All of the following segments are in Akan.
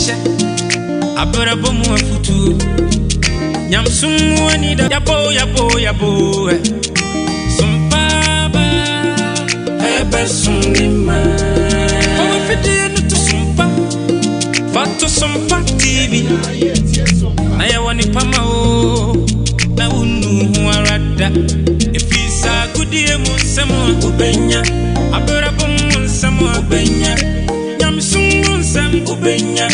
Nkuranhyɛ, abrabɔ mu afutuo, nyamsom mu anida. Yabo, yabo, yabo, ɛ. Sompa ba, ɛbɛsom ne ma. Fa w'afidie no to Sompa, fa to Sompa TV. Na yɛwɔ nipa ma o, na wonnu ho ara da. Ɛfiri saa agodie mu nsɛm a wobɛnya, abrabɔ mu nsɛm a wobɛnya, nyamesom mu nsɛm wobɛnya,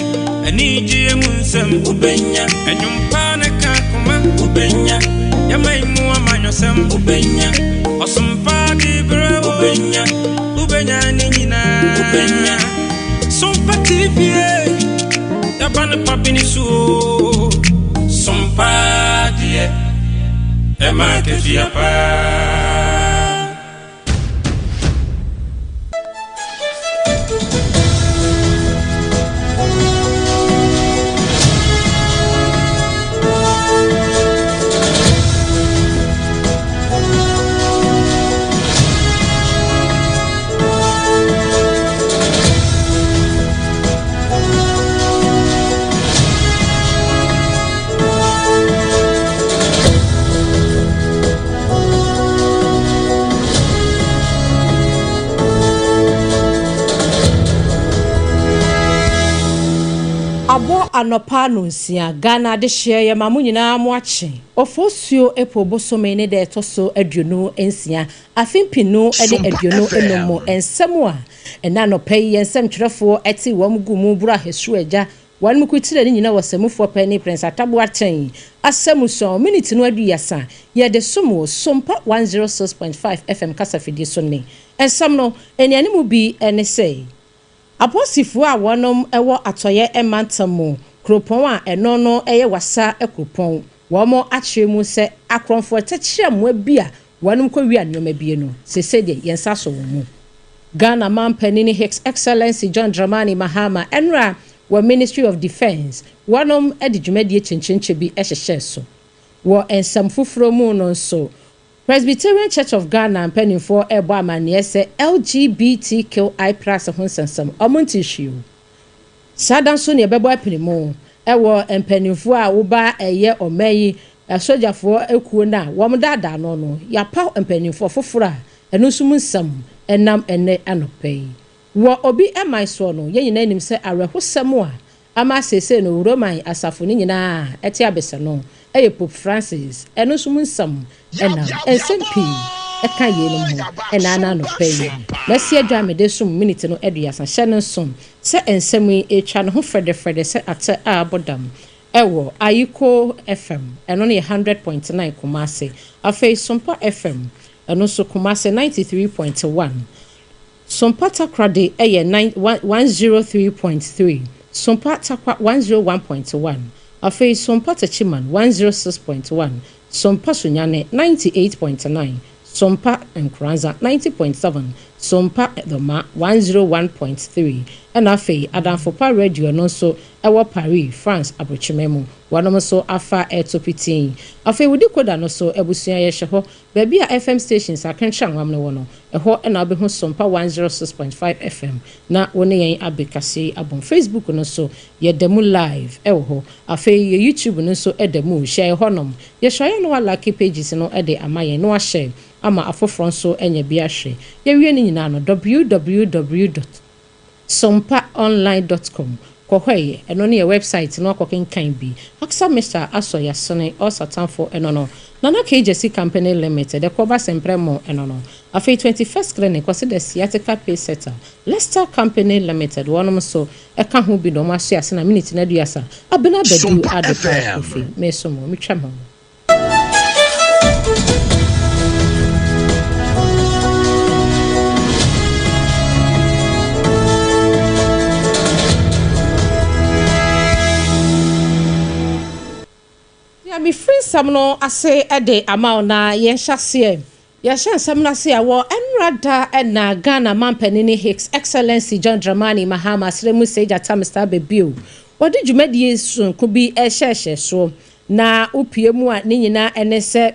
anigyeɛ mu nsɛm wobɛnya, ɛnwompa ne ka koma wobɛnya, yɛma yi mu amanyɔsɛm wobɛnya, ɔsompa de berɛ wobɛnya, wobɛnya ne nyinaa wobɛnya. Sompa TV e, yɛba no papene so o. Sompa deɛ ɛma akatua paa. Abɔ anɔpa 6:30. Ghana adehyeɛ, yɛ ma mo nyinaa mo akye. Ofosuo Epo bosome ne da ɛtɔ so 26, afe 2025 mu nsɛm a ɛna anɔpa yi yɛn nsɛmtwerɛfoɔ ɛte wɔn gu mu boro ahɛsoro agya wɔn mu kutire ne nyina wɔ sɛmufoɔ pɛ ne Prince Atabo Atɛn asɛm sɔn miniti no 30 yɛde som wɔ Sompa 106.5 FM kasafidie so. Ne nsɛm no anuanom bi ne sɛ apolisifoɔ a wɔnom wɔ Atɔeɛ mantam mu kuropɔn a ɛno no yɛ Wasa kuropɔn, wɔn akyerɛ mu sɛ akorɔmfoɔ tɛkyerɛ mmoa bi a wɔnom kɔwia nneɛma bi no, sese deɛ yɛn nsa so wɔn mu. Ghana manpanin His Excellency John Dramani Mahama, ɛnora wɔ Ministry of Defence wɔnom de dwumadie kyenkyenkye bi hyehyɛ so. Wɔ nsɛm foforɔ mu no nso, Presbyterian Church of Ghana mpanimfoɔ ɛrebɔ amanneɛ sɛ LGBTQI+ ho nsɛnsɛm ɔmo nte hwee o. Saa da nso ne ɛbɛbɔ apini mu ɛwɔ mpanimfoɔ a woba ɛyɛ ɔman yi asogyafoɔ ekuo no a wɔn daadaa no, yɛapaw mpanimfoɔ foforɔ a ɛno nso mu nsɛm ɛnam ɛnɛ anɔpɛ yi. Wɔ obi ɛman soɔ no, yɛn nyinaa nim sɛ awerɛhosɛm a ama seesei no Roman asafo no nyinaa ɛte abɛsɛ no ɛyɛ Pope Francis, ɛno nso mu nsɛm ɛnam. Nsɛm pii ɛka yeinom ho ɛna ana anɔpɛ yi mɛsi adwa a mede som miniti no 30. Hyɛ no nso sɛ nsɛm yi etwa ne ho frɛdɛfrɛdɛ sɛ atɛ a abɔ dam ɛwɔ Ayiko FM, ɛno no yɛ 100.9 Kumase. Afei Sompa FM, ɛno nso Kumase 93.1. Sompa Takoradi ɛyɛ 103.3, Sompa Takwa 101.1. Afei Sompa Techiman 106.1, Sompa Sunyani 98.9, Sompa Nkoranza 90.7, Sompa Dɔma 101.3. Ɛna afei Adamfopa Radio no nso ɛwɔ Paris, France aburokyima mu, wɔnom nso afa ɛto pitin. Afei wodi koda no so abusua, yɛhyɛ hɔ baabi a FM stations akenkyerɛ nwam no wɔ no, ɛhɔ ɛna wobɛhu Sompa 106.5 FM na wo ne yɛn abɛkase yi abom. Facebook no nso yɛda mu live ɛwɔ hɔ. Afei yɛ YouTube no nso ɛda mu hyɛ ɛhɔnom. Yɛhyɛ yɛn no wa like pages no ɛde ama yɛn na wahyɛ ama afoforɔ nso anya bi ahwɛ. Yɛwie no nyinaa no, www.sompaonline.com, kɔ hɔ yi, ɛno ne yɛ website no, akɔkenkan bi. Aksa Mr asɔ yasene ɔsatamfo ɛno no Nana KJC Company Limited ɛkɔba sɛmprɛ mo ɛno no. Afei 21st Clinic wɔsi the sciatica pay setter Leicester Company Limited, wɔnom nso ɛka ho bi na wɔn aso ase na minute na 30 abena bɛdu adepa kofi meso mo metwa mo. Deɛ mefiri nsɛm no ase de ama wo na yɛnhyɛ aseɛ, yɛhyɛ nsɛm no ase a, wɔ ɛnora da ɛna Ghana mampanini His Excellency John Dramani Mahama asrɛ mu sɛ gyata Mr Abɛbio wɔde dwumadie sononko bi ɛhyɛhyɛ soɔ na wopie mu a ne nyinaa ɛne sɛ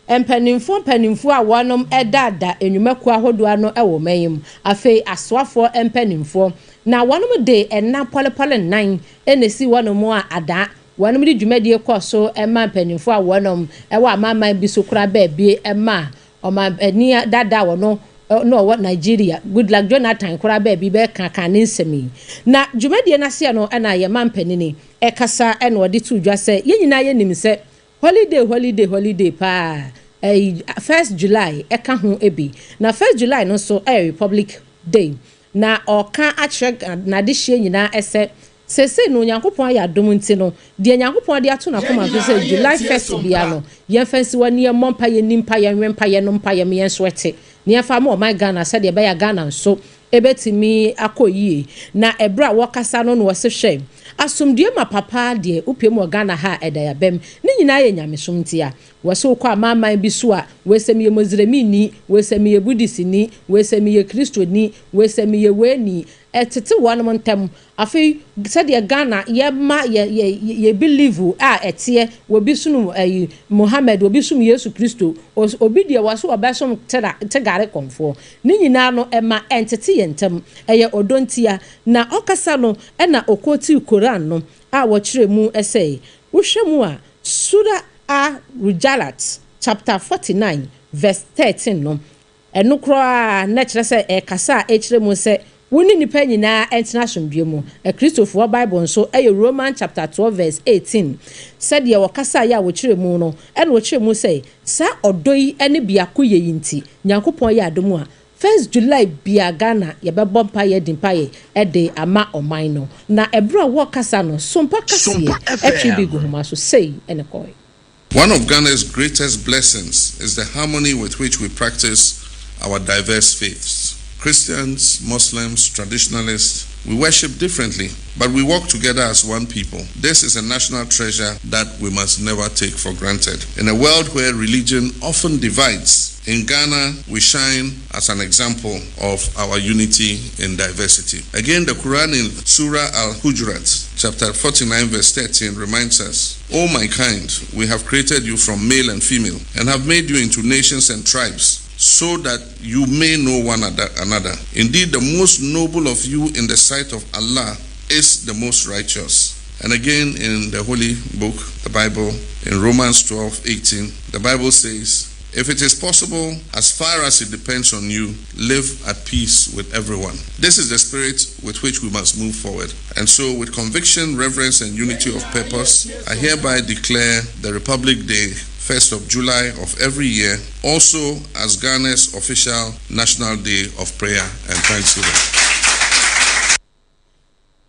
Mpanimfoɔ mpanimfoɔ a wɔnom ɛdaada nnwumakuo ahodoɔ ano ɛwɔ ɔman yi mu, afei asoafoɔ mpanimfoɔ, na wɔnom de ɛna pɔlepɔle nnan ɛna esi wɔnom a adaa wɔnom de dwumadie kɔ so ɛma mpanimfoɔ a wɔnom ɛwɔ amanaman bi so kora baabi ɛma ɔmampanin dada a wɔno na ɔwɔ Nigeria, Goodluck Jonathan, koraa baabi bɛka ka ne nsɛm yi. Na dwumadie n'aseɛ no, ɛna yɛma mpanini ɛkasa, ɛna ɔde to dwa sɛ yɛn nyinaa yɛnim sɛ holiday, holiday, holiday paa, ɛyi 1st July ɛka ho bi, na 1st July no nso ɛyɛ Republic Day. Na ɔka akyerɛ n'adehyɛ nyinaa ɛsɛ sese no, Onyankopɔn ayɛ adom nti no deɛ, Nyankopɔn de ato n'akoma so sɛ July 1st bia no, yɛmfa nsi wɔ ne yɛmmɔ mpa, yɛni mpa, yɛnwe mpa, yɛno mpa, yɛm yɛn nso ɛte ne yɛmfa ma ɔman Ghana sɛdeɛ ɛbɛyɛ Ghana nso ɛbɛtumi akɔ yie. Na ɛberɛ a wɔkasa no, wɔse hwɛ, asomdue ma papa deɛ wopie mu wɔ Ghana ha a, ɛda yɛabɛm ne nyinaa yɛ nyamesom. Nti a wɔsɛ wokɔ amanaman bi so a, wɔsɛ meyɛ Muslimini, wɔsɛ meyɛ Buddhistni, wɔsɛ meyɛ Kristoni, wɔsɛ meyɛ weani, ɛtete wɔnom ntam. Afei sɛdeɛ Ghana yɛma yɛ yɛ yɛ believe a ɛteɛ, obi som ɛyi Muhammed, obi som Yesu Kristo, obi deɛ wɔso ɔbɛsom tera tegare kɔnfoɔ, ne nyinaa no ɛma ɛntete yɛn ntam, ɛyɛ ɔdɔ ntia. Na ɔkasa no, ɛna ɔkɔtii Koran no a wɔkyerɛ mu ɛsɛ wohwɛ mu a, Sura Al-Hujurat chapter 49 verse 13 no, ɛno koraa na kyerɛ sɛ ɛkasa a ɛkyerɛ mu sɛ wo ne nipa nyinaa ɛntena asomdwe mu. Akristofoɔ Bible nso ɛyɛ Roman chapter 12 verse 18. Sɛdeɛ wɔkasa yɛ a wɔkyerɛ mu no, ɛna wɔkyerɛ mu sɛ saa ɔdɔ yi ne biako yɛ yi nti, Nyankopɔn yɛ adom a, 1st July bia Ghana yɛbɛbɔ mpayɛ di mpayɛ ɛde ama ɔman no. Na ɛberɛ a wɔkasa no, Sompa kaseɛ ɛtwe bi gu homa so sei ɛne kɔɛ. One of Ghana's greatest blessings is the harmony with which we practice our diverse faiths. Christians, Muslims, traditionalists, we worship differently, but we work together as one people. This is a national treasure that we must never take for granted. In a world where religion often divides, in Ghana, we shine as an example of our unity in diversity. Again, the Quran in Surah Al Hujurat, chapter 49, verse 13, reminds us, "O my kind, we have created you from male and female and have made you into nations and tribes so that you may know one another. Indeed, the most noble of you in the sight of Allah is the most righteous." And again, in the Holy Book, the Bible, in Romans 12:18, the Bible says, "If it is possible, as far as it depends on you, live at peace with everyone." This is the spirit with which we must move forward. And so, with conviction, reverence, and unity of purpose, I hereby declare the Republic Day, 1st of July of every year, also as Ghana's official National Day of Prayer and Thanksgiving.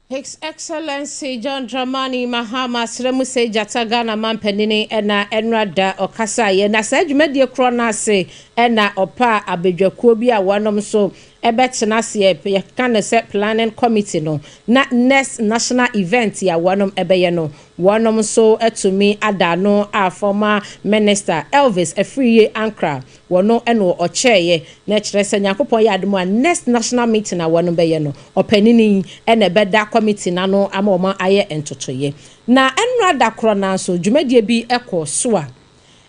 His Excellency John Dramani Mahama srɛ mu sɛ gyata Ghana mampanini, ɛna ɛnora da ɔkasaeɛ na saa dwumadie korɔ no ase, ɛna ɔpa abadwakuo bi a wɔnom nso ɛbɛtena aseɛ, yɛka no sɛ planning committee no, na next national event a wɔnom ɛbɛyɛ no, wɔnom nso atumi ada no a former Minister Elvis Afriyie Ankrah wɔno ɛna ɔkyɛɛyɛ. Na kyerɛ sɛ Nyankopɔn yɛ adom a, next national meeting a wɔnom bɛyɛ no, ɔpanini ɛna ɛbɛda committee n'ano ama wɔn ayɛ ntotoyɛ. Na ɛnora da korɔ na nso dwumadie bi ɛkɔ so a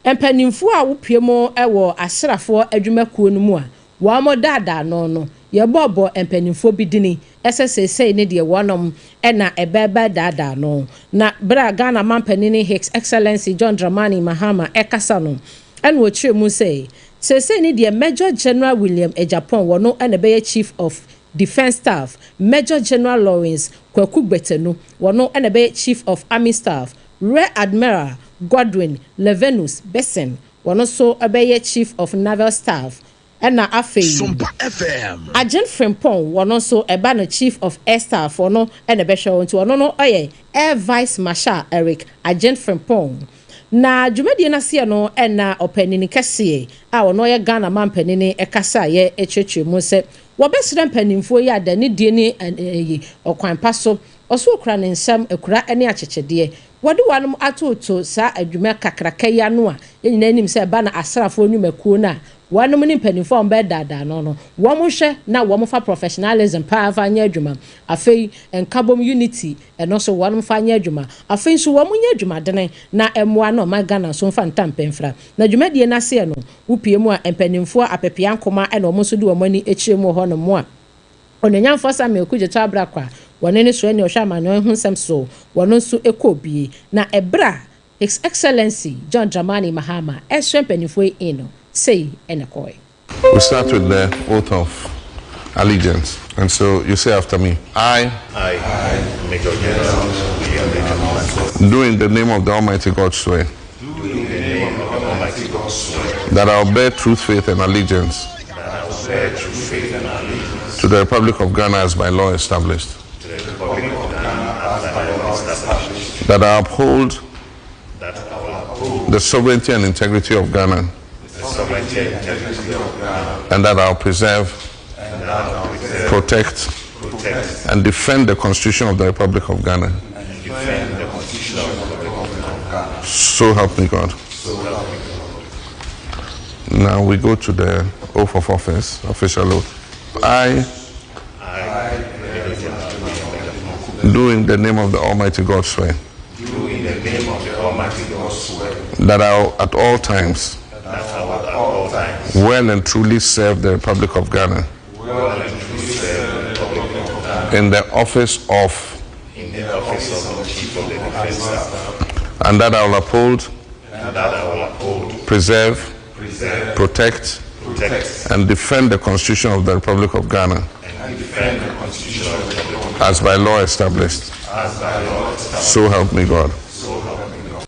mpanimfoɔ a wopue mu ɛwɔ asraafoɔ adwumakuo no mu a wɔn daadaa no, yɛbɔɔbɔ mpanimfoɔ bi dini ɛsɛ seesei ne deɛ wɔnom ɛna ɛbɛɛbɛ daadaa no. Na berɛ a Ghana mampanini His Excellency John Dramani Mahama ɛkasa no, ɛna wɔkyerɛ mu sɛ seesei ne deɛ, Major General William Agyapong wɔno ɛna ɛbɛyɛ Chief of Defence Staff, Major General Lawrence Kwaku Gbetanu wɔno ɛna ɛbɛyɛ Chief of Army Staff, Rear Admiral Godwin Levenus Besson wɔno nso ɛbɛyɛ Chief of Naval Staff, ɛna afei Sompa FM. Agyen Frimpong wɔno nso ɛba no Chief of Air Staff, ɔno ɛna ɛbɛhwɛ wɔn. Nti ɔno no ɔyɛ Air Vice Marshal Eric Agyen Frimpong. Na dwumadie no aseɛ no, ɛna ɔpanini kɛseɛ a ɔno ɔyɛ Ghana mampanini ɛkasa a yɛ ɛkyerɛkyerɛ mu sɛ wɔbɛsrɛ mpanimfoɔ yi ada ne die ne ɛyi ɔkwan pa so. Ɔso okura ne nsam akura ne akyekyedeɛ. Wɔde wɔnom atoto saa adwuma kakraka yi ano a yɛn nyinaa nim sɛ ɛba na asraafoɔ nnwumakuo no a wɔnom ne mpanimfoɔ a wɔbɛdaadaa no, wɔn hwɛ na wɔn fa professionalism paa fa nyɛ adwuma. Afei nkabom, unity, ɛno nso wɔn fa nyɛ adwuma. Afei nso wɔn nyɛ adwumadene na mmoa na ɔman Ghana nso mfa ntampɛmfra. Na dwumadie n'aseɛ no, wopie mu a, mpanimfoɔ apɛpea nkoma ɛna wɔn nso de wɔn ani akyerɛ mu wɔ hɔnom a Onuonyamfoɔ Samuel Okudzeto Ablakwa, wɔne ne soa ni ɔhwɛ amanyɔ ho nsɛm so, wɔn nso kɔ bie. Na ɛberɛ a His Excellency John Dramani Mahama ɛsrɛ mpanimfoɔ yi in no, sei ɛna kɔɛ. We start with the oath of allegiance. And so you say after me: I, I, Major General William Agyapong, do in the name of the Almighty God swear do in the name of the Almighty God swear that I will bear true faith and allegiance that I will bear true faith and allegiance to the Republic of Ghana as by law established, to the Republic of Ghana as by law established, that I uphold that I will uphold the sovereignty and integrity of Ghana, the sovereignty and integrity of Ghana, and that I will preserve, and that I will preserve, protect, protect, and defend the Constitution of the Republic of Ghana. And defend the Constitution of the Republic of Ghana. So help me God. So help me God. Now we go to the oath of office, official oath. I, I, Major General William Agyapong, do in the name of the Almighty God swear do in the name of the Almighty God swear that I will at all times that I will at all times well and truly serve the Republic of Ghana well and truly serve the Republic of Ghana in the office of in the office of the Chief of the Defense Staff, and that I will uphold, and that I will uphold, preserve, preserve, protect, protect, and defend the Constitution of the Republic of Ghana and defend the Constitution of the Republic as by law established. As by law established. So help me God. So help me God.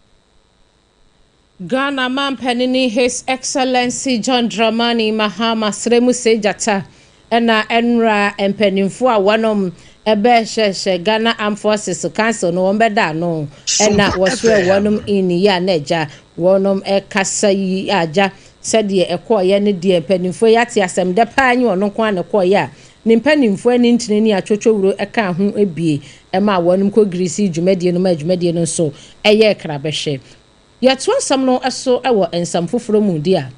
Ghana mampanini His Excellency John Dramani Mahama srɛ mu sɛ gyata ɛna ɛnura mpanimfoɔ a wɔnom ɛbɛhyehyɛ Ghana Armed Forces Council no, wɔn bɛda ano ɛna wɔsrɛ wɔnom ini yi a na agya wɔnom ɛkasa yi agya sɛdeɛ ɛkɔɔyɛ ne deɛ mpanimfoɔ yi ate asɛm dɛ paa nye ɔno nko ara na ɛkɔɔyɛ a ne mpanimfoɔ ani ntene ne atwotwowuro ɛka ho ebie ɛma wɔnom kɔ girisi dwumadie no ma dwumadie no nso ɛyɛ krabɛhwɛ. Yɛto asɛm no so wɔ nsɛm foforɔ mu di a,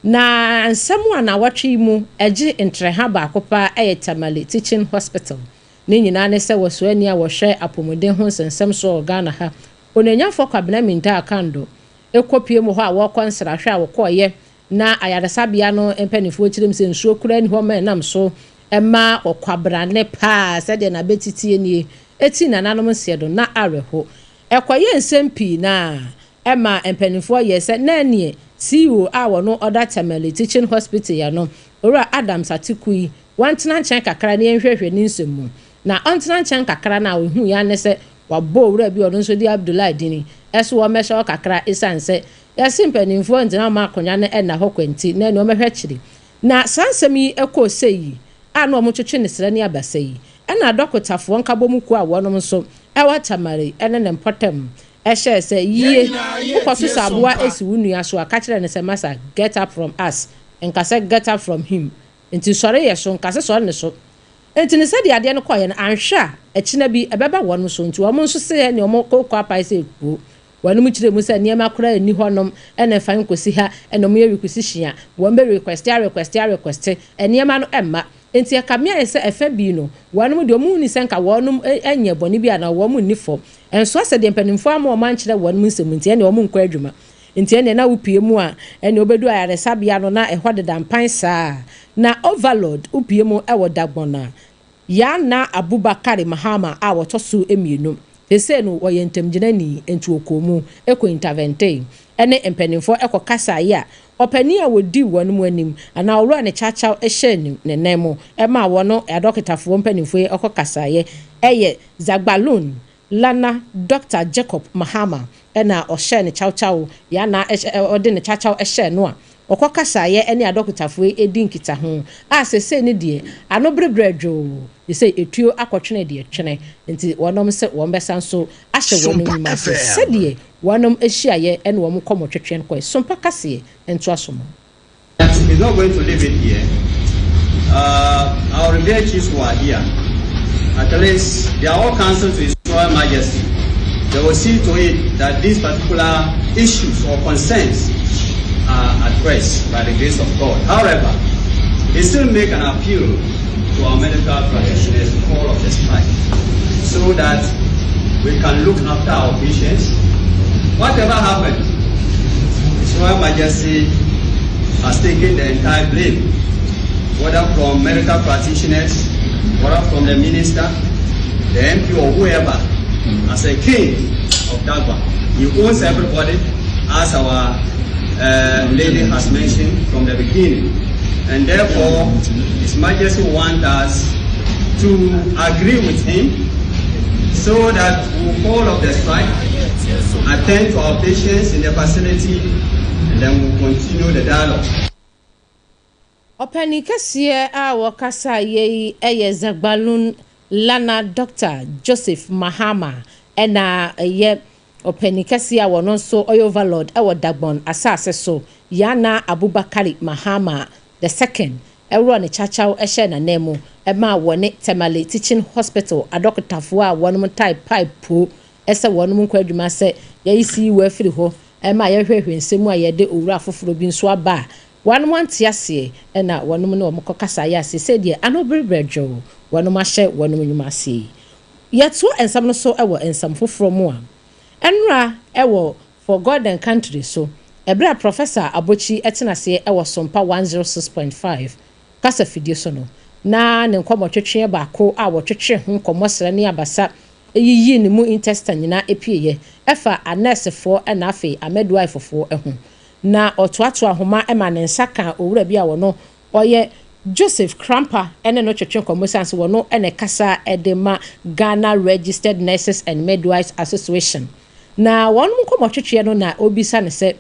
na nsɛm a nawɔtwe yi mu ɛgye ntrɛha baako paa ɛyɛ Tamale Teaching Hospital. Ne nyinaa ne sɛ wɔsoani a wɔhwɛ apɔmuden ho nsɛnsɛm so wɔ Ghana ha, Onuonyamfoɔ Kwabena Mintah Akandoh, ɛkɔpie mu hɔ a wɔrekɔ nsrahwɛ a wɔkɔɔyɛ na ayaresabea no mpanimfoɔ kyerɛ mu sɛ nsuo kura ni hɔ ma ɛnam so ɛma ɔkwabrane paa sɛdeɛ n'abɛtitie nie eti nananom nseɛ do na awerɛho. Ɛkɔyɛ nsɛm pii na ɛma mpanimfoɔ yɛ sɛ na neɛ CEO a wɔno ɔda Tamale Teaching Hospital yɛ no, Owura Adams Atiku yi, wɔntena nkyɛn kakra na yɛnhwehwɛ ne nsɛm mu. Na ɔntena nkyɛn kakra na ohu ya ne sɛ wabɔ owura bi, ɔno nso de Abdullahi dini ɛso wɔmmɛhyɛ hɔ kakra, ɛsiane sɛ yɛse mpanimfoɔ ntena ma akonnwa no ɛna hɔ kwanti na ɛne ɔmɛhwɛ kyiri. Na saa nsɛm yi ɛkɔɔ sɛ yi a na ɔmotwetwe ne srɛ ne abasa yi, ɛna adɔkotafoɔ nkabɔmu kuo a wɔnom nso ɛwɔ Tamale ɛne ne mpɔtam ɛhyɛ sɛ yie wokɔ so sɛ aboa esi wo nua so a, ka kyerɛ ne sɛ, "Masa, get up from us," nka sɛ "get up from him". Nti sɔre yɛ so nka sɛ sɔre ne so. Nti ne sɛdeɛ adeɛ no kɔɔyɛ no, anhwɛ a ɛkyina bi ɛbɛba wɔn so. Nti wɔn nso sɛ nea wɔn kɔkɔ apae sɛ ekuo wɔn mu kyerɛ mu sɛ nneɛma koraa nni hɔnom ɛna ɛfa nkosi ha ɛna wɔn yɛ requisition a wɔn bɛ request a request a request nneɛma no ɛmma. Nti ɛka mmea yɛ sɛ ɛfɛ bi no wɔn deɛ wɔn ni sɛ nka wɔn nyɛ bɔne bi anaa wɔn nni fam nso asɛ deɛ mpanimfoɔ ama wɔn ankyerɛ wɔn mu nsɛm. Nti ɛna wɔn nkɔ adwuma. Nti ɛna na wopie mu a, ɛna wobɛdu ayaresabea no na ɛhɔ deda mpan saa na overload. Wopie mu ɛwɔ Dagbɔn a Yana Abubakar Mahama a wɔtɔ so mmienu sese no wɔyɛ ntamgyinani, nti wɔkɔ mu ɛkɔ intervene ɛne mpanimfoɔ ɛkɔ kasa yi a ɔpanin a wɔdi wɔn mu anim anaa owura ne kyakyaw hyɛ ne nan mu ɛma wɔn adɔkotafoɔ mpanimfoɔ yi ɛkɔ kasaeɛ ɛyɛ Zagbalun Lana Dr Jacob Mahama, ɛna ɔhyɛ ne kyawkyaw yana ɔde ne kyawkyaw hyɛ no a ɔkɔ kasaeɛ ɛne adɔkotafoɔ yi edi nkitaho a sese ne deɛ ano bereberɛ dwoo sɛ etuo akɔtwene deɛ twene. Nti wɔnom sɛ wɔn bɛsa nso ahyɛ wɔn nnwuma ase sɛdeɛ wɔnom ahyiaeɛ ɛne wɔn kɔmɔ twetwe no kɔɛ. Sompa kaseɛ ntoa so mo. He's not going to leave it here. Our revered chiefs who are here. At least they are all counsel to His Royal Majesty. They will see to it that these particular issues or concerns are addressed by the grace of God. However, they still make an appeal to our medical practitioners to call off the strike so that we can look after our patients. Whatever happened, His Royal Majesty has taken the entire blame, whether from medical practitioners, whether from the minister, the MP or whoever, as a king of Dagbon. He owns everybody, as our lady has mentioned from the beginning. And therefore, His Majesty wants us to agree with him so that we will call off the strike, attend to our patients in the facility, and then we'll continue the dialogue. Ɔpanin kɛseɛ a wɔkasa yɛ yi yɛ Zagbalun Lana Dr. Joseph Mahama, ɛna ɛyɛ ɔpanin kɛseɛ a wɔno nso ɔyɛ overlord ɛwɔ Dagbon asase so, Yana Abubakari Mahama the Second, ɛworɔ ne kyakyaw ɛhyɛ n'anan mu ɛma wɔne Tamale Teaching Hospital adɔkotafoɔ a wɔnom tae pipe po ɛsɛ wɔnom nkɔ adwuma sɛ yɛyi si wɔ afiri hɔ, ɛma yɛhwehwɛ nsɛm a yɛde owura foforɔ bi nso aba a wɔnom ante aseɛ, ɛna wɔnom ne wɔn kɔkasa yɛ ase sɛdeɛ ano berebrɛ dwo wɔnom ahyɛ wɔnom nnwuma aseɛ yi. Yɛto nsɛm no so wɔ nsɛm foforɔ mu a, ɛnora ɛwɔ For God and Country so, ɛberɛ a Professor Abokyi ɛtena aseɛ ɛwɔ Sompa 106.5 kasa fidie so no, na ne nkɔmmɔtwetwe baako a wɔtwetwe ho nkɔmmɔ srɛ ne abasa eyiyi ne mu intestine nyinaa epieɛ ɛfa anɛɛsefoɔ ɛna afei amidwifefoɔ ɛho, na ɔtoatoa ahoma ɛma ne nsa ka owura bi a wɔno ɔyɛ Joseph Krampa, ɛne no twetwe nkɔmmɔ san so wɔno ɛna kasa ɛde ma Ghana Registered Nurses and Midwives Association. Na wɔn nkɔmmɔtwetwe no na obisa ne sɛ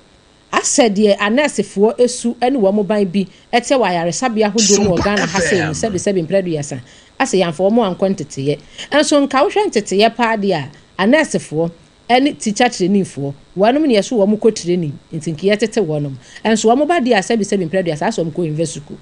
asɛ deɛ anɛɛsefoɔ esu ɛne wɔn ban bi ɛte wɔ ayaresabea ahodoɔ mu wɔ Ghana ha sɛ mu sɛbisɛbi mprɛduasa asɛ yɛnfa wɔn ankɔ nteteyɛ nso nka wohwɛ nteteyɛ paa deɛ a, anɛɛsefoɔ ɛne teacher trainingfoɔ wɔnom ne yɛso wɔn kɔ training, nti nka yɛtete wɔnom nso wɔn ba deɛ a, sɛbisɛbi mprɛduasa asɛ wɔn kɔ university school,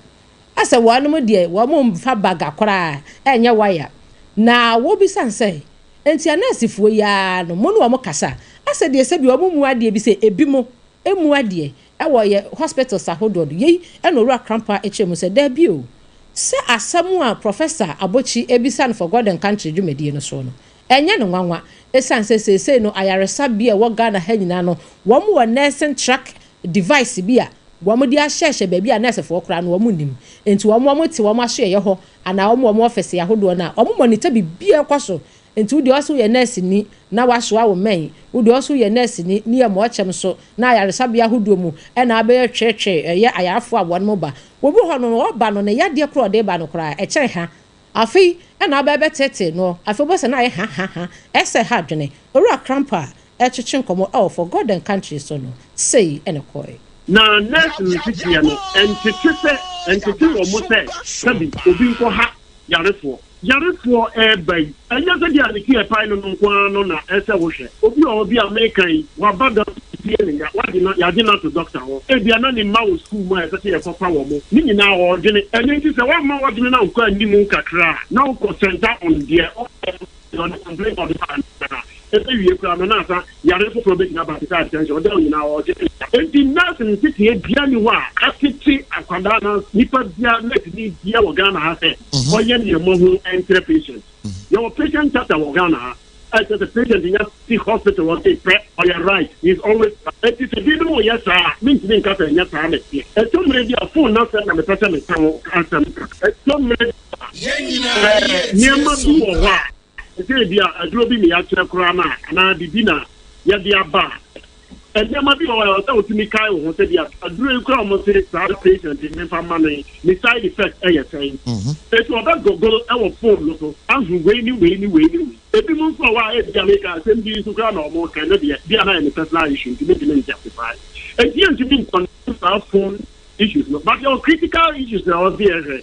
asɛ wɔnom deɛ wɔn mfa baga koraa ɛnyɛ waya. Na wɔbisa sɛ nti anɛɛsefoɔ yi ara no mo ne wɔn kasa asɛ deɛ sɛbi wɔn mu adeɛ bi sɛ ebi mo emu adeɛ ɛwɔ yɛ hospitals ahodoɔ do yei. Ɛna Owura Krampa akyerɛ mu sɛ daabi o, sɛ asɛm a Professor Abokyi ebisa no For God and Country dwumadie no so no ɛnyɛ ne nwanwa, ɛsiane sɛ seesei no ayaresabea a ɛwɔ Ghana ha nyinaa no wɔn wɔ nursing track device bi a wɔn de ahyɛhyɛ baabi a nursefoɔ koraa no wɔn nim, nti wɔn te wɔn aso yɛ hɔ anaa wɔn office ahodoɔ no a wɔn monitor biribiara kɔ so. Nti wode ɔso yɛ nurse ni na wasoa wo mmɛn, wode ɔso yɛ nurse ni ne yɛ ma ɔkyɛm so na ayaresabea ahodoɔ mu ɛna abɛyɛ twetwe ɛyɛ ayarefoɔ a wɔn mo ba obi hɔ no, ɔba no ne yadeɛ korɔ ɔde ba no koraa ɛkyɛn ha, afei ɛna abɛɛ bɛtete no, afei wobɛsɛ na ayɛ ha ha ha ɛsɛ ha adwene. Owura Krampa a ɛtwetwe nkɔmmɔ ɛwɔ For God and Country so no sei ɛna kɔɛ. Na nurse nteteɛ no ɛntete sɛ ɛntete wɔ mo sɛ sɛbi obi nkɔ ha yarefoɔ yarefoɔ ɛɛba yi, ɛnyɛ sɛ deɛ ne ti ɛpae no no nko ara no na ɛsɛ wohwɛ. Obi wɔ hɔ bi a meka yi waba dɔkta tie ne ya wagye na yagye na to dɔkta hɔ, ebia na ne mma wɔ sukuu mu a ɛsɛ sɛ yɛkɔfa wɔ mo ne nyinaa ɔɔdwene. Ɛno nti sɛ woamma wadwene na nkɔ anim kakra a na wokɔ center on deɛ ɔde complaint ɔde ba na ɛbɛwie koraa no na asa yare foforɔ bɛgyina ba te sɛ attention ɔda wo nyinaa ɔɔdwene. Nti nurse nteteɛ bia ni hɔ a atete akwadaa na nipa bia nurse ni bia wɔ Ghana ha sɛ ɔyɛ nneɛma ho ɛnkyerɛ patient. Yɛwɔ patient charter wɔ Ghana ha a ɛkyerɛ sɛ patient nya si hospital ɔte pɛ ɔyɛ right, he is always right. Nti sɛ binom yɛ saa, mentumi nka sɛ ɛnyɛ saa na ɛteɛ. Ɛtɔ mmerɛ bi a phone n'asɛm na mepɛ sɛ meka ho asɛm. Ɛtɔ mmerɛ bi a nneɛma bi wɔ hɔ a ɛsɛ bi a aduro bi ne yɛakyerɛ koraa no a anaa biribi na yɛde aba a, nneɛma bi wɔ hɔ a ɔsɛ wotumi kae wo ho sɛ bi a aduro yi koraa ɔmo se saa patient yi memfa ma no yi ne side effect ɛyɛ sɛn. Eti ɔbɛ google ɛwɔ phone no so ahu wei ne wei ne wei ne wei. Ebi mu nso a wɔ a ebi a meka asɛm bi nso koraa na ɔmo ka no deɛ bi a na yɛ ne personal issue, nti mentumi njustify, eti yɛntumi nkɔ saa phone issues no, but yɛwɔ critical issues na ɔsi yɛhwɛ.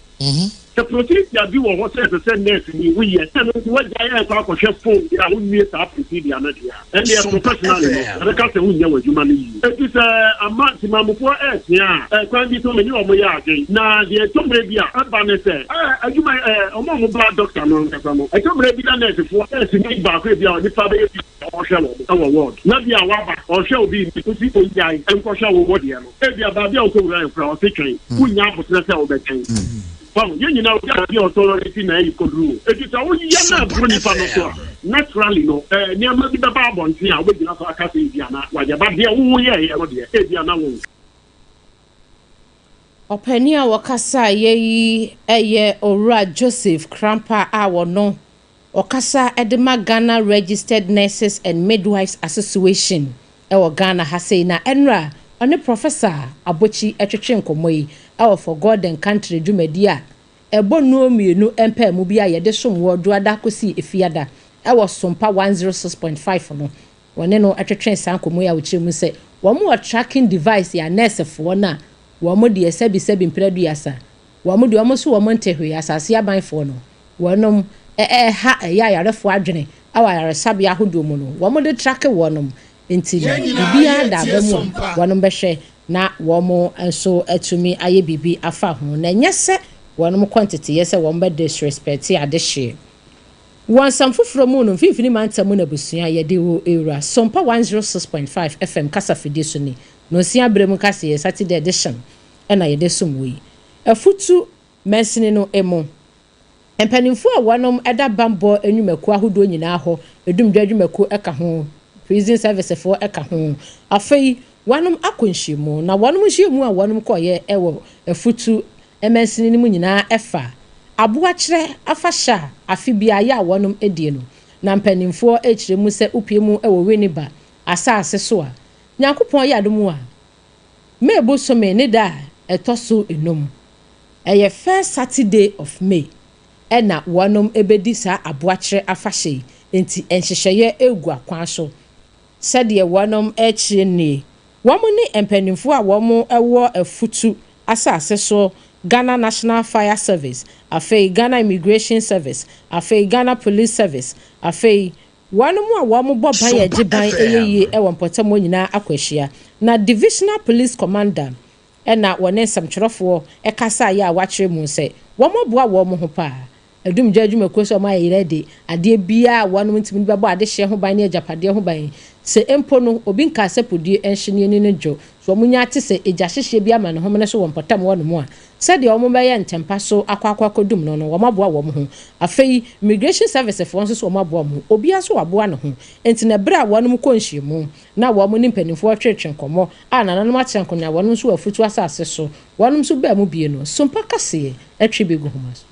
Sɛ procedure bi wɔ hɔ sɛ ɛsɛ sɛ nurse ni woyɛ, na ɛno nti woagyae ɛrekɔ akɔhwɛ phone deɛ a, wonwie saa procedure no deɛ a, ɛnneɛ professionally no, yɛbɛka sɛ wonyɛ w'adwuma no yie. Enti sɛ ama temamufoɔ ɛretea a, kwan bi so me ne wɔn yɛ adwen. Na deɛ ɛtɔ mmerɛ bi a ɛba ne sɛ, adwuma yi, wɔn a wɔba doctor no ankasa no, ɛtɔ mmerɛ bi na nursefoɔ, nurse ni baako ebi a onipa bɛyɛ bi a ɔrehwɛ wɔn wɔ ward, na bi a waba, ɔrehwɛ obi nti, wosi ɔngyae nkɔhwɛ wo deɛ no. Ebia baabi a wokɔwurae koraa ɔse twɛn, wonnya aboterɛ sɛ wobɛtwɛn. Wahu? Yɛn nyinaa obi a baabi a ɔtɔlɔreti na ayi kɔduru o. Enti sɛ woyɛ na ɛboro nipa no so a, naturally no, eh, nneɛma bi bɛba abɔnten a wobɛgyina so aka sɛ ebia na wayɛ. But deɛ woyɛeɛ no deɛ, ebia na wo. Ɔpanin a ɔkasaeɛ yi yɛ Owura Joseph Krampah a ɔno ɔkasa de ma Ghana Registered Nurses and Midwives Association wɔ Ghana ha sei na ɛnora ɔne Professor Abokyi twetwe nkɔmmɔ yi wɔ For God and Country dwumadie a ɛbɔ nnuo mmienu mpaamu bi a yɛde som wɔ Dwoada kɔsi Efiada wɔ Sompa 106.5 no. Wɔne no twetwee saa nkɔmmɔ yi a wɔkyerɛ mu sɛ wɔn wɔ tracking device a nɛɛsefoɔ no a wɔn deɛ sɛbi sɛbi mprɛ aduasa wɔn deɛ wɔn nso wɔn nte hwee asase abanfoɔ no wɔnom ɛha ɛyɛ ayarefoɔ adwene wɔ ayaresabea ahodoɔ mu no wɔn de tracke wɔnom nti no biribiara da aba mu a wɔnom bɛhwɛ na wɔn nso atumi ayɛ biribi afa ho na ɛnyɛ sɛ wɔnom kɔ nteteyɛ sɛ wɔn bɛ disrespect adehyeɛ. Wɔ nsɛm foforɔ mu no, Mfimfini Mantam mu n'abusua a yɛde wo rewura Sompa 106.5 FM kasafidie so ni. Nonsia berɛ mu kaseɛ, Saturday edition, na yɛde som wo yi. Afutu mansini no mu mpanimfoɔ a wɔnom da bammɔ nnwumakuo ahodoɔ nyinaa hɔ, Dumdwa adwumakuo ka ho, Prison Service foɔ ka ho. Afei wɔnom akɔ nhyiamu, na wɔnom nhyiamu a wɔnom kɔeɛ wɔ Afutu mansini no mu nyinaa fa aboakyerɛ afahyɛ a afe biara yɛ a wɔnom die no. Na mpaninfoɔ rekyerɛ mu sɛ wopue mu wɔ Winneba asaase so a, Nyankopɔn yɛ adom a, May bosome ne da a ɛtɔ so nnum, ɛyɛ first Saturday of May, ɛna wɔnom bɛdi saa aboakyerɛ afahyɛ yi, enti nhyehyɛeɛ regu akwan so sɛdeɛ wɔnom rekyerɛ nie. Wɔn ne mpaninfoɔ a wɔn wɔ afutu asase so, Ghana National Fire Service, afei Ghana Immigration Service, afei Ghana Police Service, afei wɔn a wɔn bɔ ban a ɛgye ban yɛ yie wɔ mpɔtam hɔ nyinaa akɔ ahyia. Na Divisional Police Commander na wɔne nsɛmtwerɛfoɔ kasaeɛ a wɔakyerɛ mu sɛ wɔn aboa wɔn ho paa Adumgya adwumakuo sɛ wɔn ayɛ yerɛ de adeɛ biara a wɔnom ntumi de bɛbɔ adehyeɛ ho ban ne agyapadeɛ ho ban. Sɛ mpo no obi nkaa sɛ podue nhye ne ani no dwo, so wɔn nya te sɛ egya hyehyeɛ bi ama ne homene so wɔ mpɔtam hɔ nom a, sɛdeɛ wɔn bɛyɛ ntɛmpa so akɔ akɔ akɔdum no no, wɔn aboa wɔn ho. Afei Immigration Service foɔ nso so wɔn aboa wɔn ho. Obiara nso waboa ne ho. Enti na berɛ a wɔnom kɔ nhyiamu na wɔn ne mpaninfoɔ retwetwe nkɔmmɔ a nananom akyerɛ nkonyaa wɔnom nso wɔ afutuo asase so, wɔnom nso baa mu bie no, Sompa kaseɛ twe bɛgu homa so.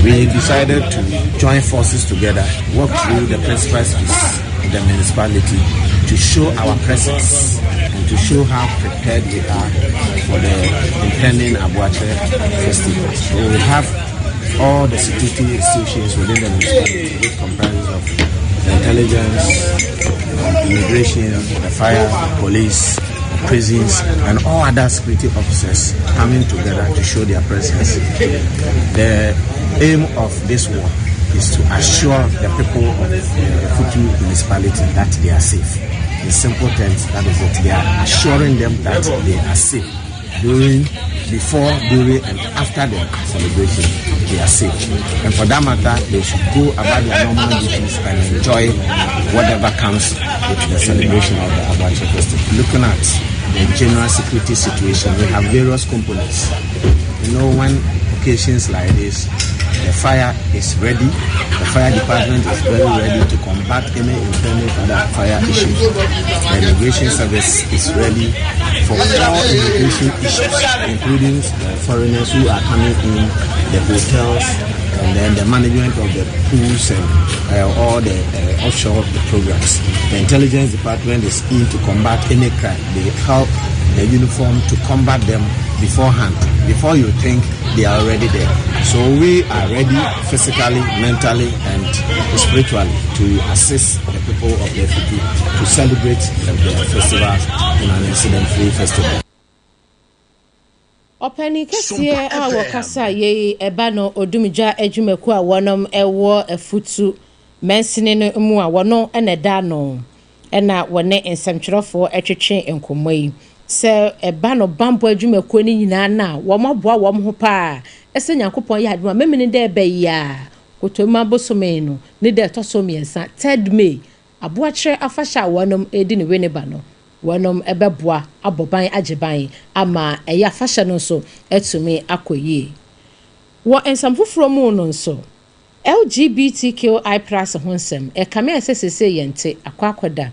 We decided to join forces together, work through the principal streets of the municipality to show our presence and to show how prepared we are for the impending Aboakyer festival. We will have all the security institutions within the municipality, which comprises of the intelligence, immigration, the fire, police, prisons, and all other security officers coming together to show their presence. The aim of this work is to assure the people of the Futu municipality that they are safe. In simple terms, that is it. They are assuring them that they are safe during, before, during, and after the celebration. They are safe. And for that matter, they should go about their normal duties and enjoy whatever comes with the celebration of the Aboakyer Festival. Looking at the general security situation, we have various components. You know, when occasions like this, the fire is ready. The fire department is very ready to combat any impending other fire issues. The immigration service is ready for all immigration issues, including the foreigners who are coming in, the hotels, and then the management of the pools and all the offshore programs. The intelligence department is in to combat any crime. They help the uniform to combat them beforehand, before you think they are already there. So we are ready physically, mentally, and spiritually to assist the people of the Effutu to celebrate the festival in an incident-free festival. Ɔpanin kɛseɛ a wɔkasa yei ɛba no odumgya adwumakuo a wɔnom ɛwɔ Afutu mansini no mu a wɔno ɛna ɛda ano, ɛna wɔne nsɛmtwerɛfoɔ ɛtwetwe nkɔmmɔ yi sɛ ɛba no bambɔ adwumakuo no nyinaa na wɔn aboa wɔn ho paa ɛsɛ Nyankopɔn yɛ adwuma memene dɛ ɛbɛyi a Kotoma bosome no ne dɛ ɛtɔ so 3, 3rd May, Aboakyerɛ afahyɛ a wɔnom edi ne Winneba no, wɔnom ɛbɛboa abɔ ban agye ban ama ɛyɛ afahyɛ no nso atumi akɔ yie. Wɔ nsɛm foforɔ mu no nso, LGBTQI+ ho nsɛm ɛkame a ɛsɛ sese yɛn te akɔ akɔda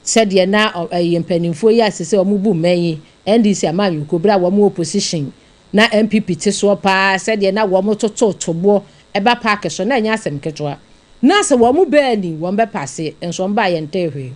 sɛdeɛ na ɛyɛ mpanimfoɔ yi a sese wɔn bu mmɛn yi, NDC amanyɔkuo, bere a wɔn opposition na NPP te soɔ paa, sɛdeɛ na wɔn toto toboɔ ɛba paaki so na ɛnyɛ asɛm ketewa, na sɛ wɔn bɛɛ wɔn bɛpaase nso wɔn baa yɛn tɛ hwee.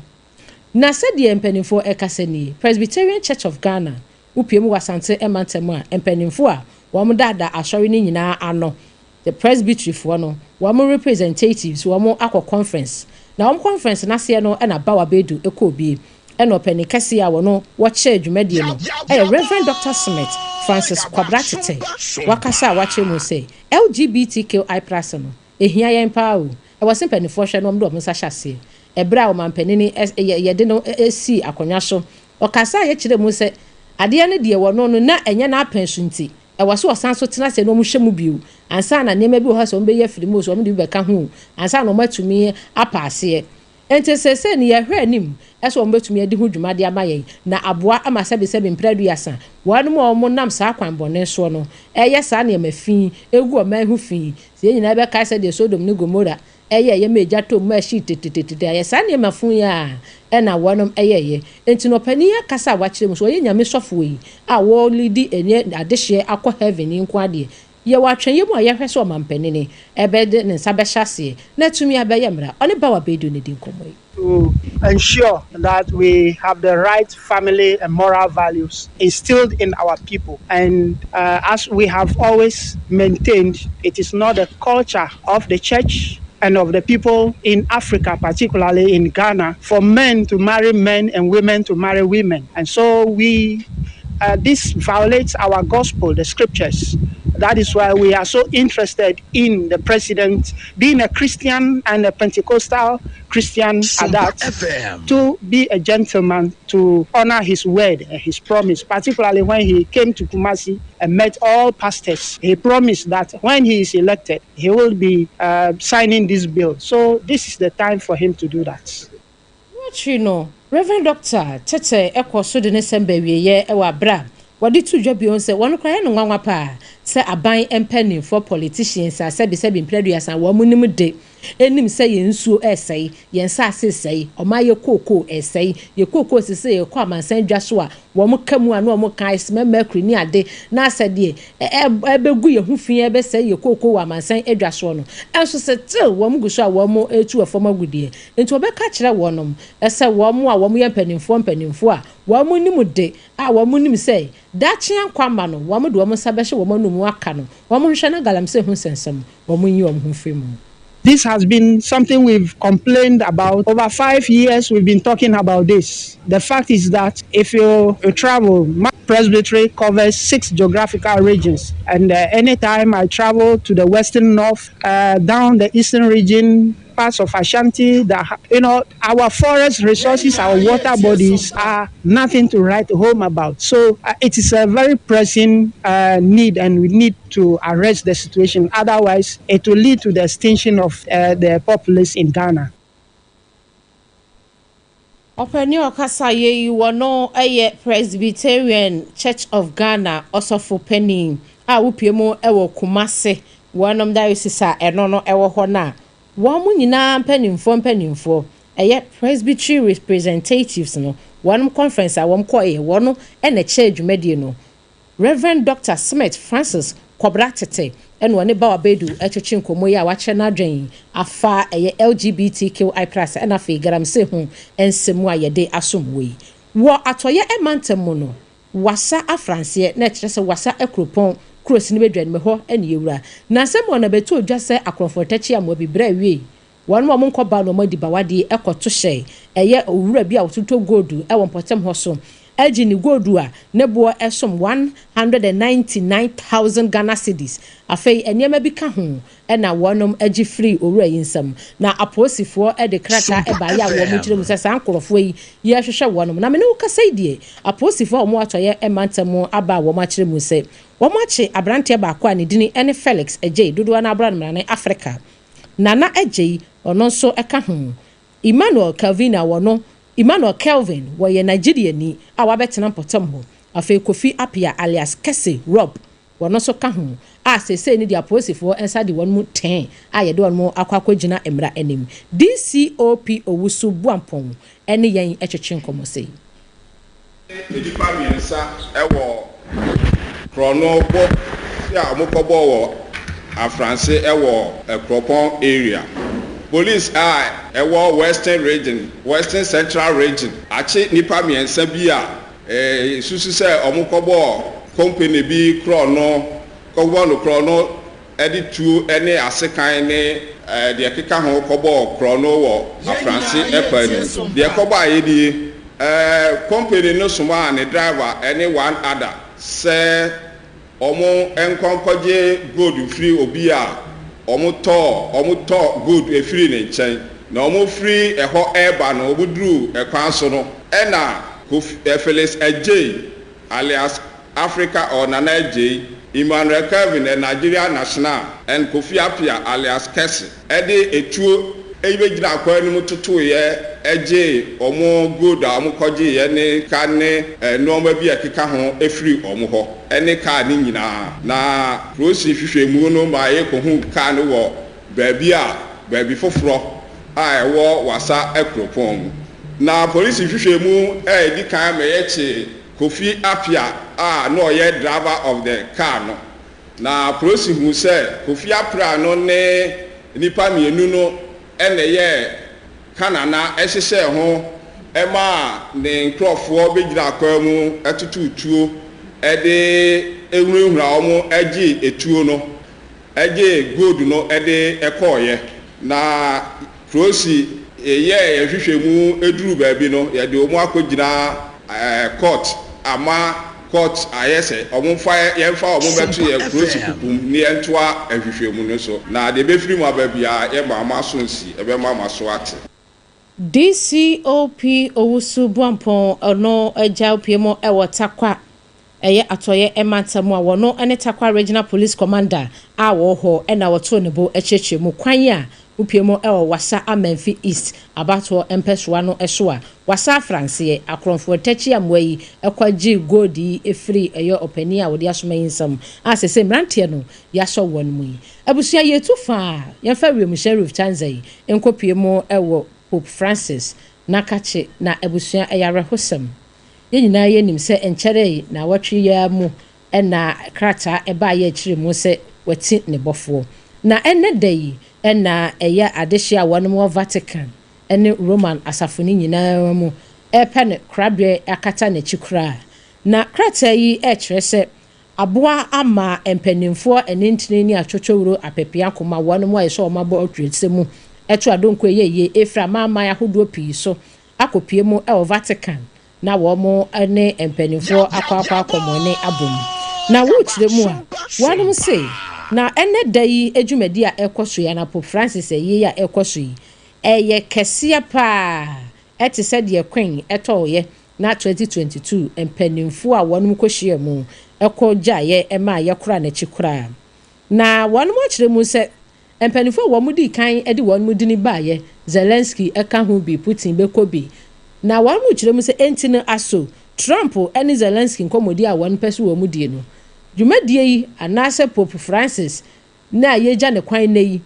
Na sɛdeɛ mpanimfoɔ ɛkasa nie, Presbyterian Church of Ghana wopie mu wɔ Asante mantam a mpanimfoɔ a wɔn daadaa asɔre no nyinaa ano, the presbyteryfoɔ no, wɔn representatives, wɔn akɔ conference, na wɔn conference n'aseɛ no ɛna Bawa Beedu ɛkɔ bie, ɛna ɔpanin kɛseɛ a wɔn wɔkyɛ dwumadie no ɛyɛ Reverend Dr Smith Francis Kwabra Tete. Wakasa a wakyerɛ mu sɛ LGBTQI+ no ehia yɛn paa o, ɛwɔ sɛ mpanimfoɔ hwɛ na wɔn de wɔn nsa hyɛ aseɛ. Ɛberɛ a ɔmanpanin yɛde no esi akonnwa so, ɔkasa a yɛkyerɛ mu sɛ adeɛ no deɛ wɔno no na ɛnyɛ n'apɛn so, nti ɛwɔ so ɔsan so tena sɛ na wɔn hyɛ mu bio ansa na nneɛma bi wɔ hɔ sɛ wɔn bɛyɛ afiri mu so, wɔn de bi bɛka ho ansa na wɔn atumi apa aseɛ. Nti sɛsɛ ni yɛhwɛ anim ɛsɛ wɔn bɛtumi adi ho dwuma de ama yɛn na aboa ama sɛbisɛbi mprɛduasa wɔn a wɔn nam saa kwan bɔne soɔ no ɛyɛ saa nneɛma fi egu ɔman ho fi. Sɛ yɛn nyinaa bɛkae sɛ deɛ Sodom ne Gomora ɛyɛ ma egya tom ma ɛhyi tetetete, ayɛ saa nneɛma fun yi a ɛna wɔnom ɛyɛyɛ. Nti no ɔpanin akasa a wakyerɛ mu so ɔyɛ Nyame sɔfoɔ yi a wɔlidi ɛnyɛ adehyeɛ akɔ heaven yi nko adeɛ, yɛwɔ atwɛnyɛ mu a yɛhwɛ sɛ ɔmanpanini ɛbɛde ne nsa bɛhyɛ aseɛ na atumi abɛyɛ mmara. Ɔne Bawa Bɛdu ne di nkɔmmɔ yi. To ensure that we have the right family and moral values instilled in our people. And as we have always maintained, it is not the culture of the church and of the people in Africa, particularly in Ghana, for men to marry men and women to marry women. And so this violates our gospel, the scriptures. That is why we are so interested in the president being a Christian and a Pentecostal Christian at that, to be a gentleman, to honor his word and his promise, particularly when he came to Kumasi and met all pastors. He promised that when he is elected, he will be signing this bill. So this is the time for him to do that. Akyi no, Reverend Doctor Tete ɛkɔ so de ne nsɛm baawieyɛ ɛwɔ abere a wɔde to dwa bio sɛ wɔn koraa yɛ no nwanwa paa sɛ aban mpanimfoɔ, politicians a sɛbisɛbi mprɛduasa wɔn nim de anim sɛ yɛn nsuo ɛresɛe, yɛn nsaase sɛe, ɔman yɛ kookoo ɛresɛe, yɛ kookoo sisi yɛ kɔ amansan dwa so a wɔn ka mu a na wɔn ka ɛsɛmɛ mercury ne ade na asɛ deɛ ɛbɛgu yɛn ho fi, ɛbɛsɛe yɛ kookoo wɔ amansan dwa soɔ no, ɛnso sɛ till wɔn gu so a wɔn etu ɛfam agu deɛ. Nti wɔbɛka kyerɛ wɔn ɛsɛ wɔn a wɔn yɛ mpanimfoɔ a wɔn nim de a wɔn nim sɛ daakye nkwama no wɔn de wɔn nsa bɛhyɛ wɔn anum aka no, wɔn hwehwɛ na galamsey ho nsɛnsɛm wɔn yi wɔn ho firi mu. This has been something we've complained about. Over 5 years, we've been talking about this. The fact is that if you travel, my presbytery covers six geographical regions. And anytime I travel to the western north, down the eastern region, parts of Ashanti, that our forest resources, our water bodies are nothing to write home about. So it is a very pressing need, and we need to arrest the situation. Otherwise, it will lead to the extinction of the populace in Ghana. Ɔpanin a ɔkasa yɛ yi wɔ no yɛ Presbyterian Church of Ghana ɔsɔfo panin a wopie mu wɔ Kumase, wɔnom diocese a ɛno no wɔ hɔ no a wɔn mo nyinaa mpanimfoɔ ɛyɛ presbytery representatives no, wɔn conference a wɔn kɔɔ yɛ wɔn ɛna ɛkyɛ dwumadie no, Reverend Dr Smith Francis Kɔbra Tete, ɛna ɔne Bawa Bedu ɛtwetwe nkɔmmɔ yi a wakyerɛ n'adwen afa ɛyɛ LGBTQI+ ɛna afei galamsey ho nsɛm a yɛde asom wɔ yi. Wɔ atɔyɛ ɛmantam mu no, Wasa Afranseɛ na ɛkyerɛ sɛ Wasa Akuropɔn kuro si no bɛdwa anim hɔ ɛne yɛwura na asɛm wɔ na bɛto odwa sɛ akorɔmfoɔ tɛkyi amoa bi berɛ awie wɔn a wɔn nkɔ ba na wɔn adi bawadeɛ ɛkɔto hyɛ ɛyɛ owura bi a wɔtotɔ gold ɛwɔ mpɔtam hɔ so. agye ne gold a ne boɔ som 199,000 Ghana cedis. Afei nneɛma bi ka ho na wɔnom gye firii owura yi nsam. Na apolisifoɔ de krataa baeɛ a wɔn kyerɛ mu sɛ saa nkorɔfoɔ yi yɛrehwehwɛ wɔnom. Na me ne wo kasa yi deɛ, apolisifoɔ a wɔn atɔeɛ mantam aba a wɔn akyerɛ mu sɛ wɔn akye abranteɛ baako a ne dini ne Felix Adjei, dodoɔ no ara bra no mmrane Africa. Nana Adjei, ɔno nso ka ho. Emmanuel Kelvina wɔno, Emmanuel Kelvin, wɔyɛ Nigeriani a wabɛtena mpɔtam hɔ. Afei Kofi Appiah alias Kese Rob, wɔno nso ka ho a seesei no deɛ apolisifoɔ nsa de wɔn mu tɛn a yɛde wɔn akɔ akɔgyina mmara anim. DCOP Owusu Boampong ne yɛn twetwe nkɔmmɔ sei. Nnipa mmiɛnsa wɔ korɔno bɔ a wɔkɔbɔɔ wɔ Afranse wɔ Kuropɔn area. Police a ɛwɔ Western Region, Western Central Region akye nnipa mmiɛnsa bi a yɛsusu sɛ wɔkɔbɔɔ company bi korɔno, kɔbɔɔ no korɔno de tuo ne asekan ne deɛ ɛkeka ho kɔbɔɔ korɔno wɔ Afranse kwan no mu. Deɛ ɛkɔbaeɛ nie, Company no somaa ne driver ne one other sɛ wɔn nkɔ nkɔgye gold mfiri obi a wɔtɔ wɔtɔ gold firi ne nkyɛn. Na wɔfiri ɛhɔ reba no, wɔduruu kwan so no, ɛna Kofi, Felix Adjei alias Africa or Nana Adjei, Emmanuel Kelvin a Nigeria national and Kofi Appiah alias Kese de etuo bɛgyinaa kwan no mu totoeɛ gyee wɔn gold a wɔkɔgyeeɛ ne ka ne nnoɔma bi a ɛkeka ho firii wɔn hɔ ne kaa no nyinaa. Na polisi nhwehwɛmu no maa yɛkɔhuu kaa no wɔ baabi a baabi foforɔ a ɛwɔ Wassa kuropɔn mu. Na polisi nhwehwɛmu a ɛdi kan ma yɛkyee Kofi Appiah a na ɔyɛ driver of the car no, na polisi huu sɛ Kofi Appiah no ne nnipa mmienu no na ɛyɛɛ ka na na ɛhyehyɛɛ ho maa ne nkurɔfoɔ bɛgyinaa kwan mu totoo tuo de hunahunaa wɔn gyee tuo no, gyee gold no de kɔeɛ. Na Prosi yɛyɛɛ yɛn nhwehwɛmu duruu baabi no, yɛde wɔn akɔgyina court ama court ayɛ sɛ wɔmfa yɛmfa wɔn mmɛto yɛn Prosi kuku mu na yɛntoa nhwehwɛmu no so. Na deɛ ɛbɛfiri mu aba biara, yɛmma mo aso nsi, yɛbɛma mo aso ate. DCOP Owusu Boampong ɔno agya opue mu wɔ Tarkwa Ɛyɛ Atɔeɛ mantam a wɔno ne Tarkwa Regional Police Commander a wɔwɔ hɔ na wɔtoo ne bo kyerɛkyerɛ mu kwan a wopue mu wɔ Wassa Amenfi East abatoɔ mpɛsoa no so a Wassa Afranseɛ, akorɔmfoɔ takyi amoa yi kɔ gyee gold yi firii ɛyɛ ɔpanin a wɔde asoma yi nsam a sɛsɛ mmeranteɛ no yɛasɔ wɔn mu yi. Abusua yɛtu fa a yɛmfa wiemhyɛn Lufthansa yi nkɔpue mu wɔ Pope Francis n'akakye na abusua ɛyɛ awerɛhosɛm. Yɛn nyinaa yɛnim sɛ ɛnkyɛrɛe naawɔtwe yi ara mu na krataa baeɛ akyire mu sɛ wati ne bɔfoɔ. Na ɛnnɛ da yi na ɛyɛ adehyeɛ a wɔnom wɔ Vatican ne Roman asafo no nyinaa mu repɛ no koraberɛ akata n'akyi koraa. Na krataa yi rekyerɛ sɛ aboa ama mpaninfoɔ anintini ne atwotwowuro apepea koma wɔnom a ɛsɛ wɔn abɔ ɔtwerɛsɛm mu to adonko ɛyɛ yie ɛfiri amanaman ahodoɔ pii so akɔpue mu wɔ Vatican na wɔn ne mpanimfoɔ akɔ akɔ akɔmɔne abom. Na worekyerɛ mu a, wɔnom se, na ɛnnɛ da yi dwumadi a ɛrekɔ so yi anaa Pope Francis ayie yi a ɛrekɔ so yi, ɛyɛ kɛseɛ paa, ɛte sɛ deɛ Queen tɔɔeɛ na 2022 mpanimfoɔ a wɔnom kɔhyiaa mu kɔ gyaeɛ maa yɛkoraa n'akyi koraa. Na wɔnom akyerɛ mu sɛ Mpanyimfo a wɔdii kan de wɔn dini baeɛ, Zelensky ka ho bi, Putin bɛkɔ bi. Na wɔkyerɛ mu sɛ enti no aso Trump ne Zelensky nkɔmmɔdi a wɔpɛ sɛ wɔdie no, dwumadie yi anaasɛ Pope Francis no a yɛregya no kwan nnɛ yi,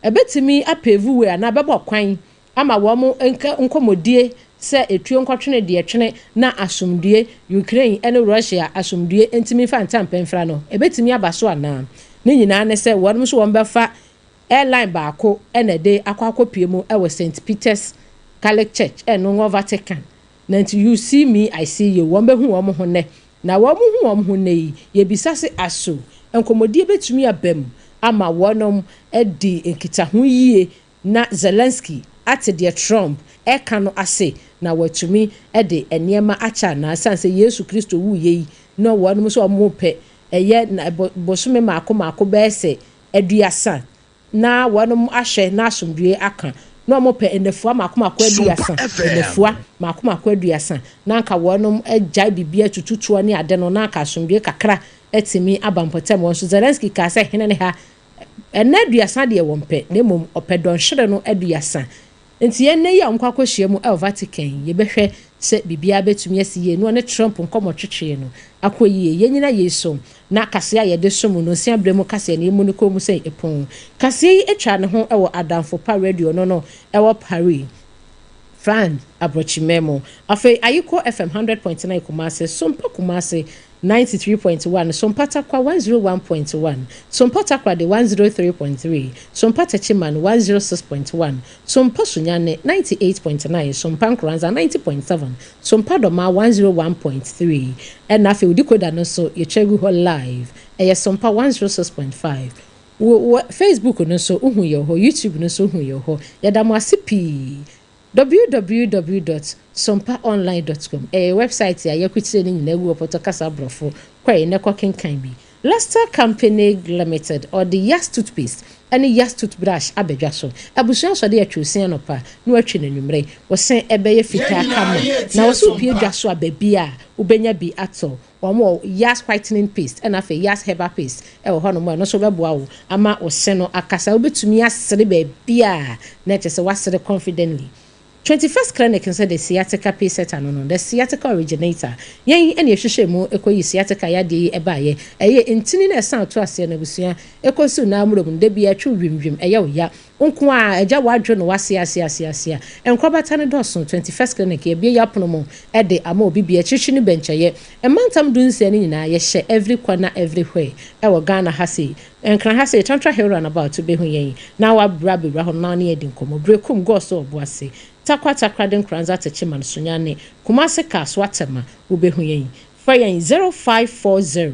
ɛbɛtumi apave way anaa ɛbɛbɔ kwan ama wɔn nkɔmmɔdie sɛ etuo nkɔtwene deɛ twene na asomdue, Ukraine ne Russia asomdue ntumi mfa ntampɛ mfra no, ɛbɛtumi aba so anaa? Ne nyinaa ne sɛ wɔn nso wɔbɛfa airline baako na ɛde akɔ akɔpue mu wɔ Saint Peter's Catholic Church ɛno wɔ Vatican. Na nti you see me, I see you, wɔn bɛhu wɔn ho nnɛ. Na wɔn hu wɔn ho nnɛ yi, yɛbisa se aso nkɔmmɔdie bɛtumi aba mu ama wɔnom adi nkitaho yie na Zelensky ate deɛ Trump reka no ase na watumi de nneɛma akyɛ anaa? Ɛsiane sɛ Yesu Kristo wuiɛ yi na wɔnom nso wɔpɛ ɛyɛ na bosome mmaako mmaako bɛyɛ sɛ aduasa na wɔnom ahwɛ na asomdwoeɛ aka na wɔpɛ nnafua mmaako mmaako aduasa, nnafua mmaako mmaako aduasa na anka wɔnom agyae biribi atututoɔ ne ade no na anka asomdwoeɛ kakra atumi aba mpɔtam hɔ nso. Zelensky kaa sɛ hene ne ha Nna aduasa deɛ wɔmpɛ, na mmom ɔpɛ dɔnhwere no aduasa. Enti yɛn nnɛ yi a wɔkɔ akɔhyia mu wɔ Vatican yi, yɛbɛhwɛ sɛ biribiara bɛtumi asi yie na wɔne Trump nkɔmmɔtwetwee no akɔ yie. Yɛnnyina yei so na kaseɛ a yɛde som no, nsia berɛ mu kaseɛ no, yɛmmu no kɔn mu sɛ ɛpɔn. Kaseɛ yi twaa ne ho wɔ Adamfo Pa Radio no no ɛwɔ Paris, France aborɔkyimmaa mu. Afei Ayiko FM 100.9 Kumasi, Sompa Kumasi 93.1, Sompa Tarkwa 101.1, Sompa Takoradi 103.3, Sompa Techiman 106.1, Sompa Sunyani 98.9, Sompa Nkoranza 90.7, Sompa Dormaa 101.3 ɛna afei wo decoder no nso yɛtwa gu hɔ live ɛyɛ Sompa 106.5. Wo wɔ Facebook no nso wohu yɛwɔ hɔ, YouTube no nso wohu yɛwɔ hɔ. Yɛda mo ase pii. Www dot sompaonline dot com ɛyɛ wɛbsaet a yɛakukyire ne nyinaa agu hɔ pɔtɔ kasa borɔfo kɔe na kɔ kenkan bi. Luster Company Limited ɔde Yas toothpaste ɛne Yas toothbrush aba dwa so. Abusua asɔde atwi wo se anɔpa na watwi no anwummere. Wo se ɛbɛyɛ fitaa kama na wo se wopue dwa so a baabi a wobɛnya bi atɔ. Wɔn wɔ Yas whitening paste ɛna afei Yas herbal paste ɛwɔ hɔ nom a ɛno nso bɛboa wo ama wo se no akasa. Wobɛtumi asere baabiara na kyerɛ sɛ woasere confidently. 21st Clinic nso de sciatica pace setter no no, the sciatica originator. Yɛn ɛna yɛhwehwɛɛ mu ɛkɔyii sciatica yadeɛ yi ɛbaeɛ. Ɛyɛ ntini na ɛsan to aseɛ no abusua ɛkɔsiw n'amuro mu no da biara ɛtwe wo wimwim ɛyɛ wo ya. Wo nko ara, agya w'adwo no w'ase ase ase ase a, nkorabata no dɔɔso, 21st Clinic, yɛabue y'apono mu de ama obi biara, akyirikyiri ne bɛnkyɛeɛ, mmantam dunsia no nyinaa, yɛhyɛ every corner every where ɛwɔ Ghana ha sei, Nkran ha sei, Tantra Hill Runabout, wobɛhu yɛn na w'abra abɛwura hɔ no na wo ne yɛn adi nkɔmmɔ, Berekum, Gɔɔso, Ɔboase, Tarkwa, Takoradi, Nkoranza, Techiman, Sunyani, Kumasi, Kasoa, Tema, wobɛhu yɛn, frɛ yɛn 0540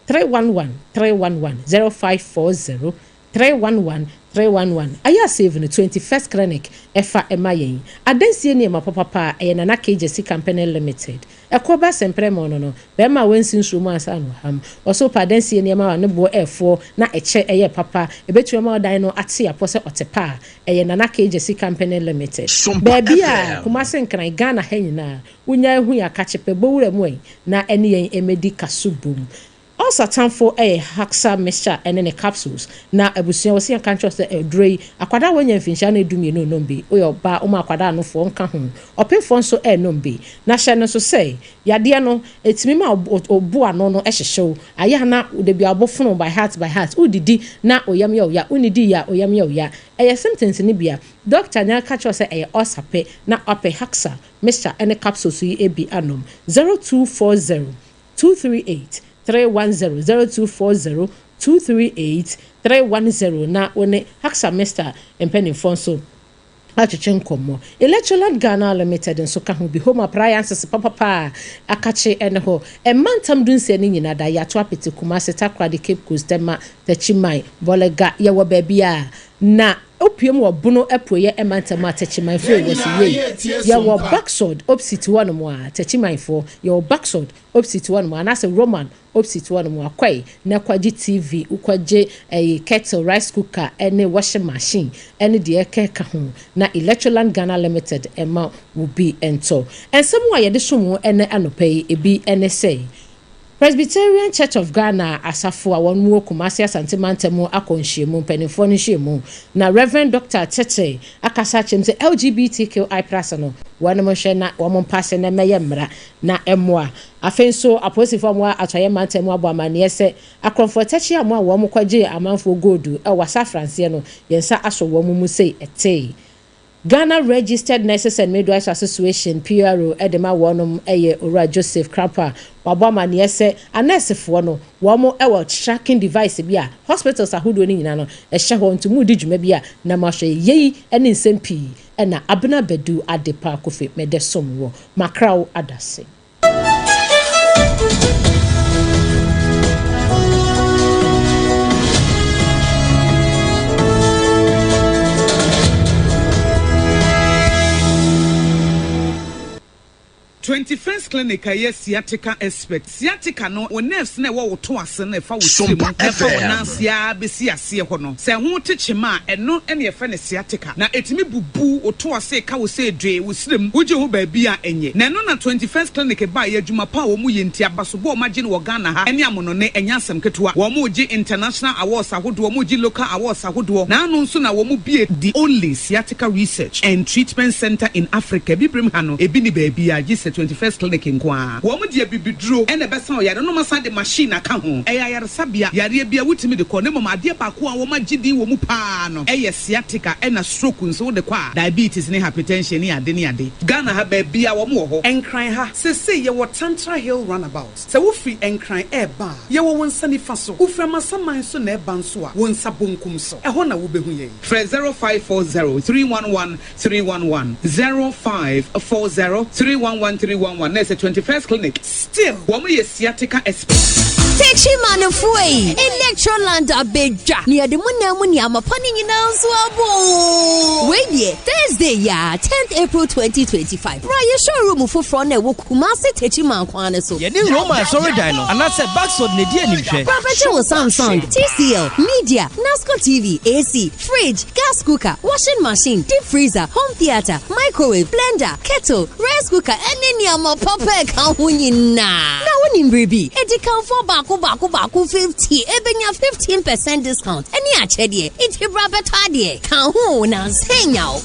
311 311 0540 311 311 Ayɛ a save no 21st Clinic ɛfa ɛma yɛn Adansie nneɛma papapa a ɛyɛ Nana K Gyasi Company Limited Ɛkɔ ba sɛmprɛmɔ no no Bɛɛma a wansi nsuo mu ansa na ɔham Ɔso pɛ adansie nneɛma a ne boɔ ɛɛfoɔ na ɛkyɛ ɛyɛ papa Ɛbɛtumi ama ɔdan no ate apɔ sɛ ɔte pa a ɛyɛ Nana K Gyasi Company Limited Sompa Baabi a FM. Kumasi Nkran Ghana ha nyinaa Wonya ehu yɛn akakye pɛ bɔ wura mu ɛ na ɛne yɛn mmɛdi kaso bom. Ulcer tamfo yɛ Haxa mixture ɛne ne capsules. Na abusua wɔse yɛnka nkyerɛ wo sɛ aduro yi akwadaa a wanya mfinhyia no dumienu nnom bi, woyɛ ɔbaa woma akwadaa anofoɔ nka ho, ɔpemfoɔ nso ɛnnom bi. Na hyɛ no nso sɛ yadeɛ no ɛtumi ma wo bo ano no hyehye wo, ayɛ a na dabiara wo bo fono by heart by heart, wodidi na wo yam yɛ wo ya, wonnidi yie a wo yam yɛ wo ya. Ɛyɛ symptoms no bi a doctor no ka kyerɛ wo sɛ ɛyɛ ulcer pɛ na wapɛ Haxa Mixture ne capsules yi bi anom, 0240 238 310, 0240 238 310, na wo ne Haxa Mixture mpanimfoɔ nso atwetwe nkɔmmɔ. Electroland Ghana Limited nso ka ho bi. Home appliances papapa a akakye ne hɔ. Mmantam dunsia no nyinaa da, Yɛato apete Kumasi, Takoradi, Cape Coast, Tema, Techiman, Bolga, yɛwɔ baabiara. Na Opuem wɔ Bono apueɛ mantam a Techimanfoɔ wɔ so yei. Yɛwɔ Baksod opsit hɔ nom a, Techimanfoɔ, yɛwɔ Baksod opsit hɔ nom anaasɛ Roman opsit hɔ nom a, kɔe na kɔgye TV, wokɔgye ɛyi kettle, rice cooker ɛne washing machine ɛne deɛ ɛkeka ho na Electroland Ghana Limited ɛma wo bi ntɔ. Nsɛm a yɛde som wo ɛnɛ anɔpa yi, ebi ɛne sɛ. Presbyterian Church of Ghana asafo a wɔn wɔ Kumasi Asante mantam mu akɔ nhyiamu, mpanimfoɔ no nhyiamu, na Rev. Dɔkta Tete akasa akyerɛ mu sɛ LGBTQI plus no wɔnom nhwɛ na wɔn mpaase na ɛmmɛyɛ mmara na ɛmmoa. Afei nso apolisifoɔ a wɔwɔ Atɔeɛ mantam mu abɔ amanneɛ sɛ akorɔmfoɔ tɛkyeamo a wɔn kɔgyee amanfoɔ goodu wɔ Wassa Afranseɛ no yɛn nsa asɔ wɔn mu sei ɛtee. Ghana Registered Nurses and Midwives Association, PRO, de ma wɔnom yɛ Owura Joseph Krampah. Wabɔ amaneɛ sɛ anɛɛsefoɔ no wɔn wɔ tracking device bi a hospitals ahodoɔ no nyinaa no ɛhyɛ hɔ nti modi dwuma bi a na moahwɛ. Yei ne nsɛm pii na Abena Badu Adepa Kofi mede som wɔ Makraw Adase. 21st Clinic a ɛyɛ sciatica expert. Sciatica no, wo nerves no a ɛwɔ wo to ase no a ɛfa wo tiri mu ɛfa wo nan ase ara bɛsi aseɛ hɔ no, sɛ ɛho te kyema a, ɛno na yɛfrɛ no sciatica. Na ɛtumi bubu wo to ase ka wo sɛ dwee wo serɛ mu, wogye ho baabi a ɛnyɛ. Na ɛno na 21st Clinic baeɛ, adwuma pa a wɔyɛ nti, abasobɔ a wɔagye no wɔ Ghana ha ne amonɔne, ɛnyɛ asɛm ketewa. Wɔregye international awards ahodoɔ, wɔregye local awards ahodoɔ. Na ano nso na wɔbue the only sciatica research and treatment centre in Africa, Abibirem ha no, ebi nni baabiara gye sɛ 21st Clinic nko ara. Wɔn de abibiduro na ɛbɛsa ɔyare no, na wɔasan de machine aka ho. Ɛyɛ ayaresabea, yareɛ biara wotumi de kɔ, na mmom adeɛ baako a wɔagye din wɔ mu pa ara no yɛ sciatica ɛna stroke nso wode kɔ a, diabetes ne hypertension ne ade ne ade. Ghana ha baabiara wɔn wɔ hɔ. Nkran ha, seesei yɛwɔ Tantra Hill Runabout. Sɛ wofiri Nkran reba a, yɛwɔ wo nsa nifa so. Wofiri Amasaman nso na ɛreba nso a, wo nsa bonkum so. Ɛhɔ na wobɛhu yɛn. Frɛ 0540 311 311, 0540 311 311 na ɛsɛ 21st Clinic. Still, wɔn yɛ sciatica expert. Techimanfoɔ ei, Electroland abɛdwa na yɛde mo nan mu nneɛma pa no nyinaa nso aba oo. Wei deɛ, Thursday yi ara, tenth April 2025, bra yɛ showroom foforɔ no a ɛwɔ Kumasi Techiman kwan no so. Yɛne Roma asɔredan no anaasɛ Baxford na edi animhwɛ. Bra bɛgye wo Samsung, TCL, Media, Nasco TV, AC, Fridge, gas cooker, washing machine, deep freezer, home theatre, microwave, blender, kettle, rice cooker ɛne nneɛma papa a ɛka ho nyinaa. Na wonim biribi? Adikanfoɔ baako baako baako 50 ɛbɛnya 15 percent discount ɛne akyɛdeɛ. Nti bra bɛtɔ adeɛ. Ka ho na nsa nya wo.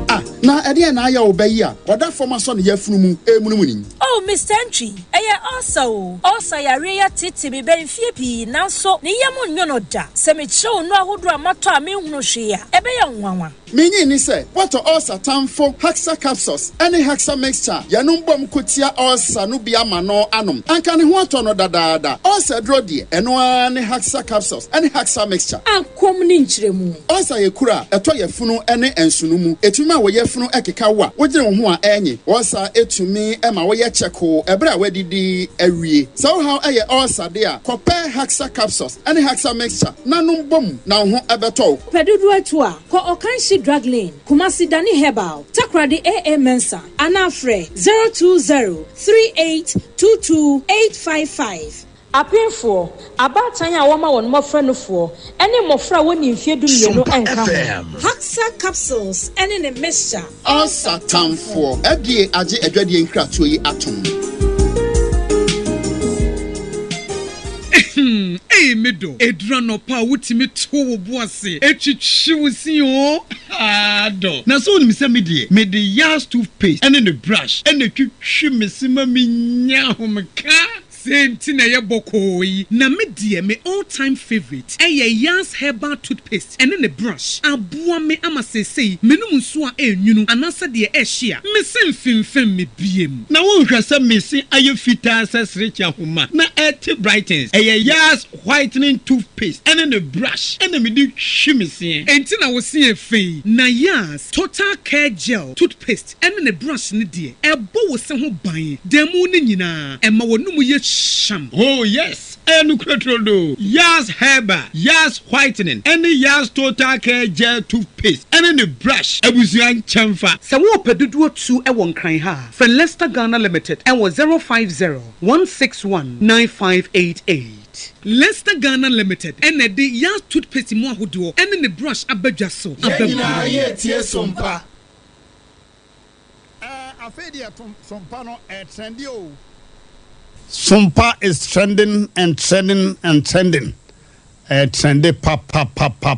Ah, na ɛdeɛn na ayɛ wo ba yi a ɔda fam asɔ ne yafunu mu remunumunu yi? Oh, Mister Antwi, ɛyɛ ulcer o. Ulcer yareɛ yi ateetee me bɛn mfeɛ pii, nanso ne yam nnwo no da. Sɛ mekyerɛ wo nnuro ahodoɔ a matɔ a menhunu hwee a, ɛbɛyɛ wo nwanwa. Minnye nni sɛ woatɔ ulcer tamfo Haxa Capsules ne Haxa Mixture a yɛnom bom ko tia ulcer no bi ama no anom. Anka ne ho atɔ no dadaada. Ulcer aduro deɛ, ɛno ara ne Haxa Capsules ne Haxa Mixture. Akɔm ne nkyerɛmu. Ulcer yɛ kuru a ɛtɔ yafunu ne nsono mu. Ɛtumi ma wo yafunu keka wo a wogyene wo ho a ɛnye. Ulcer tumi ma woyɛ kyɛkoo ɛberɛ a woadidi awie. Sɛ wo haw yɛ ulcer de a, kɔpɛ Haxa Capsules ne Haxa Mixture na nom bom na wo ho bɛtɔ wo. Pɛ dodoɔ atu a, kɔ Ɔkanhyi Drug Lane, Kumasi Dani Herbal, Takoradi AA Mensah anaa frɛ 020 3822 855. Apemfoɔ, abaatan a wɔma wɔn mmɔfra nufoɔ, ne mmɔfra a wɔnni mfeɛ dumienu nka ho. Haxa capsules ne ne mixture. Ulcer tamfoɔ. FDA agye adwadie nkratoɔ yi atom. Ehem ei me dɔ, ɛduru anɔpa a wotumi to wo bo ase twitwi wo se oo haa dɔ. Na sɛ wonim sɛ me deɛ mede Yas toothpaste ne ne brush na ɛtwitwi me se ma menya ahomeka. Sei nti na ɛyɛ bɔkɔɔ yi. Na me deɛ me all time favourite ɛyɛ Yas herbal toothpaste ɛne ne brush. Aboa me ama seesei menom nsuo a ɛnwunu anaasɛ deɛ ɛhye a, me se mfemfem me biem. Na wonhwɛ sɛ me se ayɛ fitaa sɛ serekye ahoma na ɛte brightens. Ɛyɛ Yas whitening toothpaste ɛne ne brush ɛna mede twi me seɛ. Enti na wo se yɛ fɛ yi. Na Yas total care gel toothpaste ɛne ne brush no deɛ, ɛbɔ wo se ho ban da mu no nyinaa, ɛma w'anomu yɛ hyeam. Oh yes, ɛyɛ nokorɛ turodoo. Yas Herbal, Yas Whitening ɛne Yas Total Care Gel Toothpaste ɛne ne brush abusua nkyɛnfa. Sɛ worepɛ dodoɔ tu wɔ Nkran ha a, frɛ Lester Ghana Limited wɔ 050 161 9588. Lester Ghana Limited na ɛde Yas Toothpaste mu ahodoɔ ɛne ne brush aba dwa so Yɛn aba nyinaa bio. yɛretie Sompa. Ɛɛ afei deɛ Sompa no ɛɛtrɛnde o. Sompa is trending and trending and trending. Ɛɛtrɛnde papapapapa.